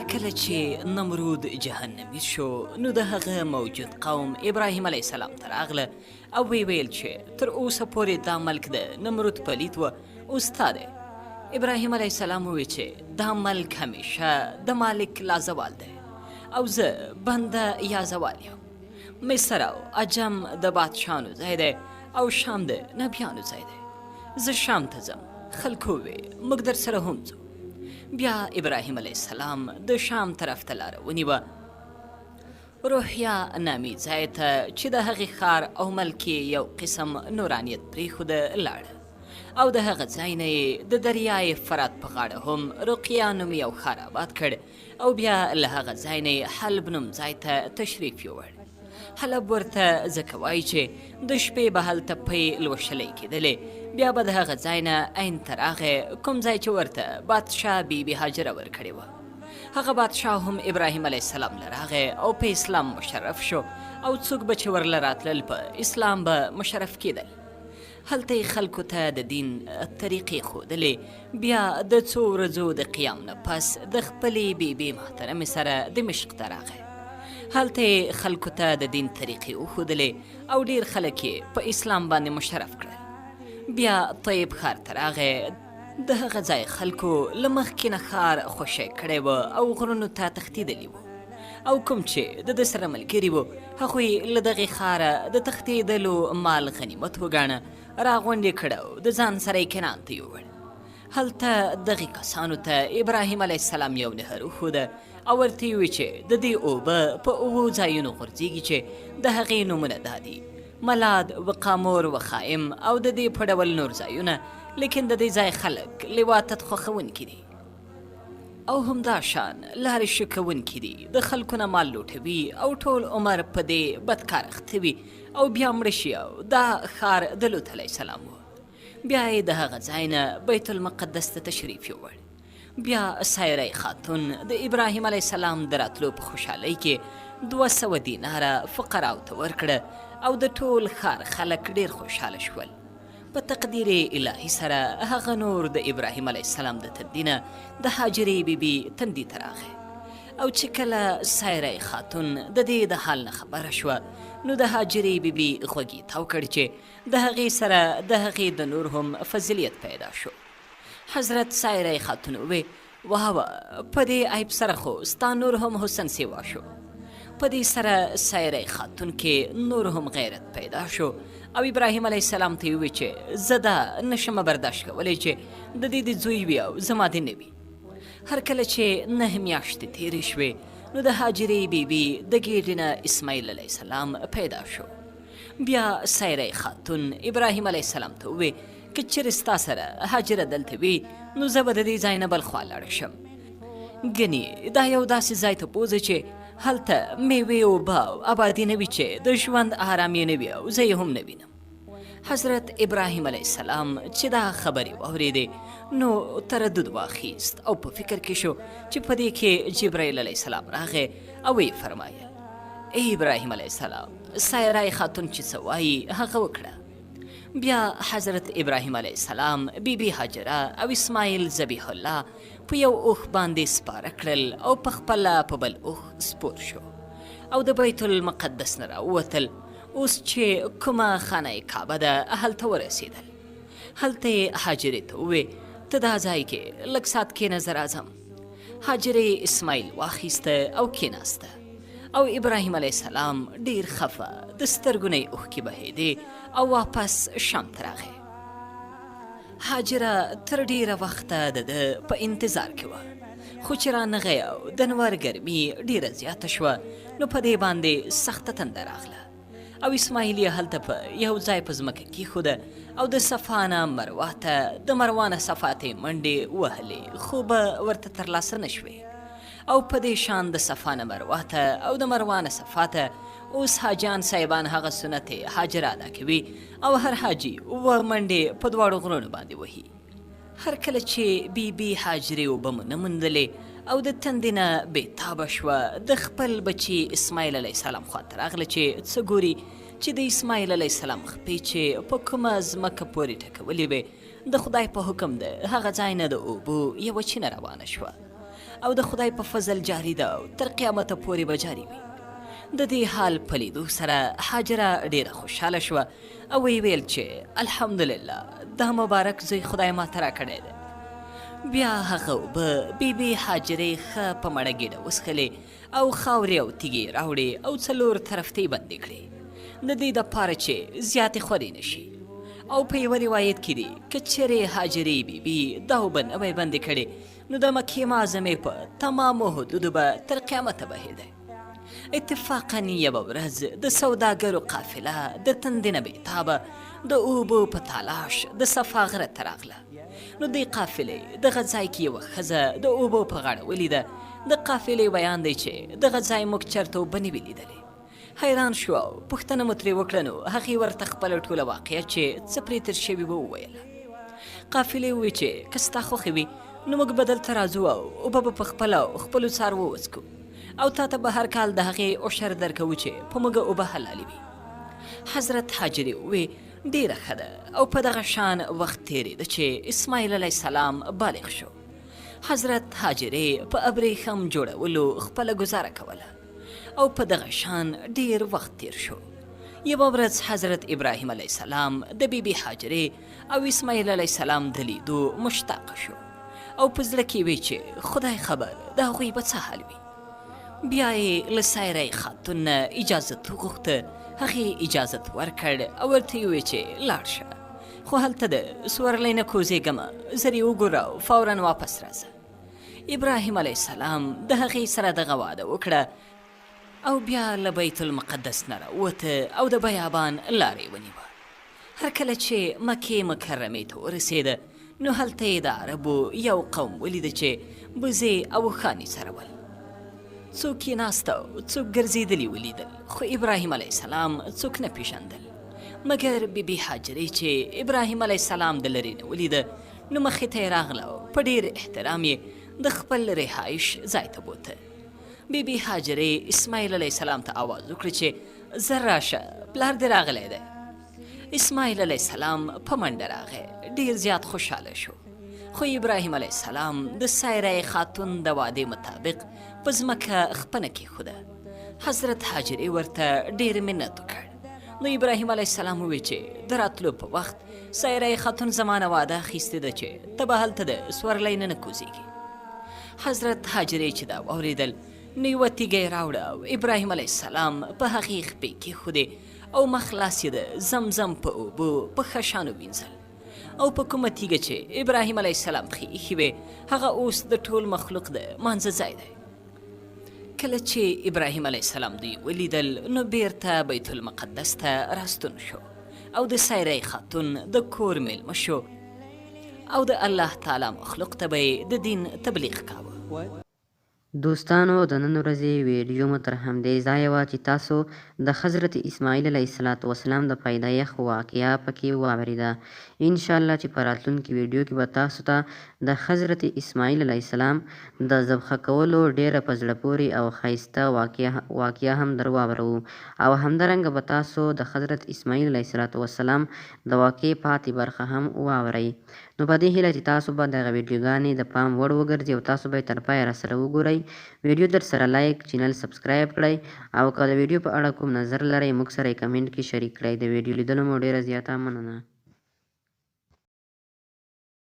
کله چې نمرود جهنمي شو نو د هغه موجود قوم ابراهیم علیه السلام ته راغله او ویې ویل چې تر اوسه پورې دا ملک د نمرود پلیت و، اوس ستا دی. ابراهیم علیه السلام وویل چې دا ملک همیشه د مالک لازوال دی او زه بنده یا زوال یم. مصر او عجم د بادشاهانو ځای دی او شام د نبیانو ځای دی. زه شام ته ځم. خلکو وویل موږ درسره هم ځو. بیا ابراهیم علیه السلام د شام طرف ته لاره ونیوه. روحیا نامي ځای ته چې د هغې ښار او ملک یې یو قسم نورانیت پرېښوده لاړه او د هغه ځای نه یې د دریای فرات په غاړه هم رقیه نومي یو ښار آباد کړ او بیا له هغه ځای نه یې حلب نوم ځای ته تشریف یووړ. حلب ورته ځکه وایي چې د شپې به هلته پۍ لوشلې کېدلې، بیا به د هغه ځای نه عین ته راغی کوم ځای چې ورته بادشاه بي بي هاجره ورکړې وه. هغه بادشاه هم ابراهیم علیه السلام له راغی او په اسلام مشرف شو او څوک به چې ورله راتلل په اسلام به مشرف کېدل. هلته یې خلکو ته د دین طریقې ښودلې، بیا د څو ورځو د قیام نه پس د خپلې بی بی محترمې سره دمشق ته راغی. هلته یې خلکو ته د دین طریقې وښودلې او ډیر خلک یې په اسلام باندې مشرف کړل. بیا طیب ښار ته راغی، د هغه ځای خلکو له مخکې نه ښار خوشی کړی و او غرونو ته تښتېدلي وو او کوم چې د ده سره ملګري وو هغوی له دغې ښاره د تښتېدلو مال غنیمت وګاڼه، راغونډ یې کړ او د ځان سره یې کنعان ته یووړ. هلته دغې کسانو ته ابراهیم علیه السلام یو نهر وښوده او ورته یې وویل چې د دې اوبه په اوو ځایونو غورځېږي چې د هغې نومونه دا دي، ملاد، وقامور، وخایم او د دې په ډول نور ځایونه، لیکن د دې ځای خلک لواطت خوښوونکي دي او همدا شان لارې شکوونکي دي، د خلکو نه مال لوټوي او ټول عمر په دې بد کار اخته وي او بیا مړه شي او دا ښار د لوط علیه السلام و. بیا یې د هغه ځای نه بیت المقدس ته تشریف یووړ. بیا سایره خاتون د ابراهیم علیه السلام د راتلو په خوشحالۍ کې 200 دیناره فقراو ته ورکړه او د ټول ښار خلک ډیر خوشحاله شول. په تقدیر الهي سره هغه نور د ابراهیم علیه السلام د تندي نه د هاجرې بي بي تندي ته راغی او چې کله سایره خاتون د دې د حال نه خبره شوه نو د هاجرې بي بي غوږ یې تاو کړ چې د هغې سره د هغې د نور هم فضیلیت پیدا شو. حضرت سایره خاتون ووې، واه واه، په دې عیب سره خو ستا نور هم حسن سیوا شو. په دې سره سایره خاتون کې نور هم غیرت پیدا شو او ابراهیم علیه السلام ته یې ووې چې زه دا نشم برداشت کولی چې د دې دې ځوی وي او زما دې نه وي. هر کله چې نهه میاشتې تیرې شوې نو د هاجرې بي بي د ګیډې نه اسماعیل علیه السلام پیدا شو. بیا سایره خاتون ابراهیم علیه السلام ته ووې که چېرې ستا سره هاجره دلته وي نو زه به د دې ځای نه بل خوا لاړه شم، ګنې دا یو داسې ځای ته بوځه چې هلته میوې، اوبه او ابادي نه وي چې د ژوند آرام یې نه وي او زه یې هم نه وینم. حضرت ابراهیم علیه السلام چې دا خبرې واورېدې نو تردد واخیست او په فکر کې شو چې په دې کې جبرائیل علیه السلام راغی او ویې فرمایل ای ابراهیم علیه السلام سایرای خاتون چې څه وایي هغه وکړه. بیا حضرت ابراهیم علیه السلام بی بی هاجره او اسماعیل ذبیح الله په یو اوښ باندې سپاره کړل او په خپله په بل اوښ سپور شو او د بیت المقدس نه راووتل. اوس چې کومه خانه کعبه ده هلته ورسېدل. هلته یې هاجرې ته ووې ته دا ځای کې لږ ساعت کښېنه زه راځم. هاجرې اسماعیل واخیسته او کښېناسته او ابراهیم علیه السلام ډیر خفه د سترګو نه یې اوښکې بهېدې او واپس شام ته راغی. هاجره تر ډیره وخته د ده په انتظار کې وه خو چې رانغی او د نور ګرمي ډیره زیاته شوه نو په دې باندې سخته تنده راغله او اسماعیل یې هلته په یو ځای په ځمکه کیښوده او د صفا نه مروا ته د مروا نه صفا ته یې منډې وهلې خو به ورته ترلاسه نه شوې او په دې شان د صفا نه مروا ته او د مروا نه صفا ته. اوس حاجیان صاحبان هغه سنت هاجره ادا کوي او هر حاجي اووه منډې په دواړو غرونو باندې وهي. هر کله چې بي بي هاجرې اوبه مو نه موندلې او د تندې نه بې تابه شوه د خپل بچي اسماعیل علیه السلام خواته راغله چې څه ګوري چې د اسماعیل علیه السلام خپې چې په کومه ځمکه پورې ټکولې وې د خدای په حکم د هغه ځای نه د اوبو یوه چینه روانه شوه. او د خدای په فضل جاري ده او تر قیامته پورې به جاري وي. د دې حال په لیدو سره هاجره ډیره خوشحاله شوه او ویې ویل چې الحمدلله دا مبارک زوی خدای ماته راکړی دی. بیا هغه اوبه بي بي هاجرې ښه په مړه ګیډه وڅښلې او خاورې او تیږې یې راوړې او څلور طرف ته یې بندې کړې د دې دپاره چې زیاتې خورې نه شي. او په یوه روایت کې دي که چېرې هاجرې بي بي دا اوبه نه وای بندې کړې نو د مکې معظمې په تمامو حدودو به تر قیامته بهېده. اتفاقا یوه ورځ د سوداګرو قافله د تندې نه بېتابه د اوبو په تالاش د صفا غره ته راغله. نو دې قافلې دغه ځای کې یوه ښځه د اوبو په غاړه ولیده. د قافلې ویاند دی چې دغه ځای موږ چرته اوبه نه وي لیدلې. حیران شو او پوښتنه مو ترې وکړه نو هغې ورته خپله ټوله واقعه چې څه پرې تېر شوي وه وویله. قافلې وویل چې که ستا خوښه وي نو موږ به دلته راځو او اوبه به په خپله او خپلو څاروو وڅکو او تا ته به هر کال د هغې عشر درکوو چې په موږ اوبه حلالې وي. حضرت هاجرې وویل ډېره ښه ده او په دغه شان وخت تېرېده چې اسماعیل علیه السلام بالغ شو. حضرت هاجرې په ابرېښم جوړولو خپله ګزاره کوله او په دغه شان ډېر وخت تېر شو. یوه ورځ حضرت ابراهیم علیه السلام د بي بي هاجرې او اسماعیل علیه السلام د لیدو مشتاق شو او په زړه کې وی چې خدای خبر د هغوی به څه حال وي. بیا یې له سایره خاتون نه اجازت وغوښته، هغې اجازت ورکړ او ورته یې وویل چې لاړ شه، خو هلته د سورلۍ نه کوزېږه مه، زر یې وګوره او فورا واپس راځه. ابراهیم علیه السلام د هغې سره دغه وعده وکړه او بیا له بیت المقدس نه راووته او د بیابان لاره یې ونیوه. هر کله چې مکې مکرمې ته ورسېده نو هلته یې د عربو یو قوم ولیده چې بزې او اوښان یې څرول. څوک یې ناست او څوک ګرځېدلي ولیدل، خو ابراهیم علیه السلام څوک نه پېژندل. مګر بي بي هاجرې چې ابراهیم علیه السلام د لرې نه ولیده نو مخې ته یې راغله او په ډېر احترام یې د خپل رهایش ځای ته بوته. بي بي هاجرې اسماعیل علیه السلام ته اواز وکړ چې زر راشه پلار دې راغلی دی. اسماعیل علیه السلام په منډه راغی، ډیر زیات خوشحاله شو. خو ابراهیم علیه السلام د سایره خاتون د وعدې مطابق په ځمکه خپنه کېښوده. حضرت هاجرې ورته ډیر منت وکړ. نو ابراهیم علیه السلام وویل چې د راتلو په وخت سایره خاتون زما نه وعده اخیستې ده چې ته به هلته د سورلۍ نه نه کوزیږي. حضرت هاجرې چې دا واورېدل نو یوه تیږه یې راوړه او ابراهیم علیه السلام په هغې خپې کېښودې او مخ لاس یې د زمزم په اوبو په ښه شان ووینځل او په کومه تیږه چې ابراهیم علیه السلام پښې ایښې وې هغه اوس د ټول مخلوق د مانځه ځای دی. کله چې ابراهیم علیه السلام دوی ولیدل نو بیرته بیت المقدس ته راستون شو او د سایره خاتون د کور میلمه شو او د الله تعالی مخلوق ته به یې د دین تبلیغ کاوه. دوستانو د نن ورځې ویډیو مو تر همدې ځایه وه چې تاسو د حضرت اسماعیل علیه الصلوة والسلام د پیدایښت واقعه پکې واوریده. ان شاءالله چې په راتلونکې ویډیو کې به تاسو ته د حضرت اسماعیل علیه السلام د ذبح کولو ډیره په زړه پورې او ښایسته واقعه هم در واوروو او همدرنګه به تاسو د حضرت اسماعیل علیه الصلوة والسلام د واقعې پاتې برخه هم واورئ. نو په دې هیله چې تاسو به دغه ویډیوګانې د پام وړ وګرځي او تاسو به یې تر پایه راسره وګورئ. ویډیو درسره لایک، چینل سبسکرایب کړئ او که د ویډیو په اړه کوم نظر لرئ موږ سره یې کمنټ کې شریک کړئ. د ویډیو لیدلو مو ډیره زیاته مننه.